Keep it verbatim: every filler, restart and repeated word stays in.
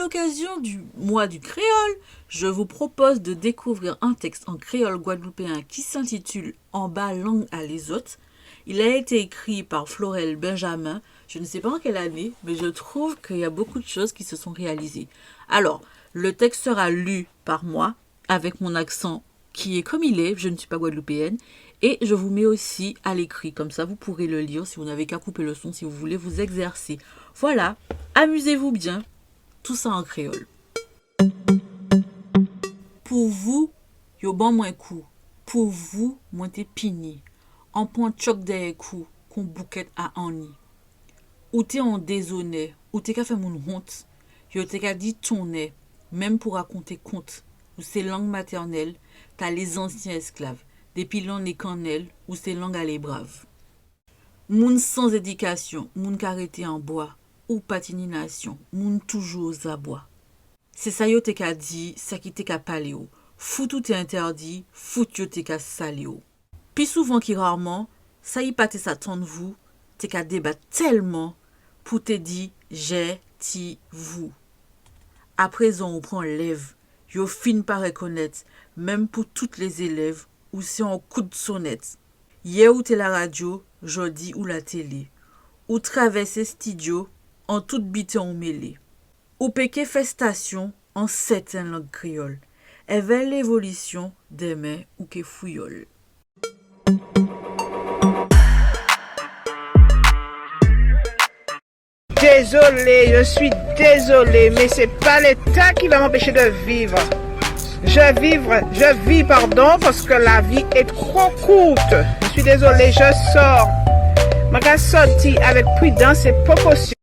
l'occasion du mois du créole, je vous propose de découvrir un texte en créole guadeloupéen qui s'intitule Anba lang a lézot. Il a été écrit par Florel Benjamin. Je ne sais pas en quelle année, mais je trouve qu'il y a beaucoup de choses qui se sont réalisées. Alors, le texte sera lu par moi, avec mon accent qui est comme il est, je ne suis pas guadeloupéenne, et je vous mets aussi à l'écrit, comme ça vous pourrez le lire si vous n'avez qu'à couper le son, si vous voulez vous exercer. Voilà, amusez-vous bien, tout ça en créole. Pou vou, yo ban mwen kou, pou vou, mwen té pini, an pran tchòk dèyè kou, kon boukèt a Anni. Ou té on dézonè, ou té ka fè moun wont. Yo té ka di tonnè, menm pou rakonté kont. Ou sé lang matènèl ta lézansyen èsklav. Dépi lanné kannèl, ou sé lang a lé brav. Moun san édikasyon, moun ka rété an bwa, ou pa tini nasyon, moun toujou ozabwa. Sé sa yo té ka di, sa ki té ka palé ou. Fout ou té entèdi, fout yo té ka salé ou. Pi souvan ki rarman, sa i pa té sa tann vou, té ka débat tèlman pou té di jè ti vou. Aprézan ou pran lèv, yo fin pa rèkonnèt, menm pou tout lézélèv, ou sé on kout sonnèt. Yè ou té laradyo, jòdi ou latélé. Ou travèsé stidyo, an tout biten ou mélé. Ou pé ké fè stasyon an sèten lang kréyòl. Èvè lévolisyon, dèmen ou ké fouyòl. Désolé, je suis désolé, mais c'est pas l'État qui va m'empêcher de vivre. Je vivre, je vis, pardon, parce que la vie est trop courte. Je suis désolé, je sors. Mwen ka sòti avec prudence et précaution.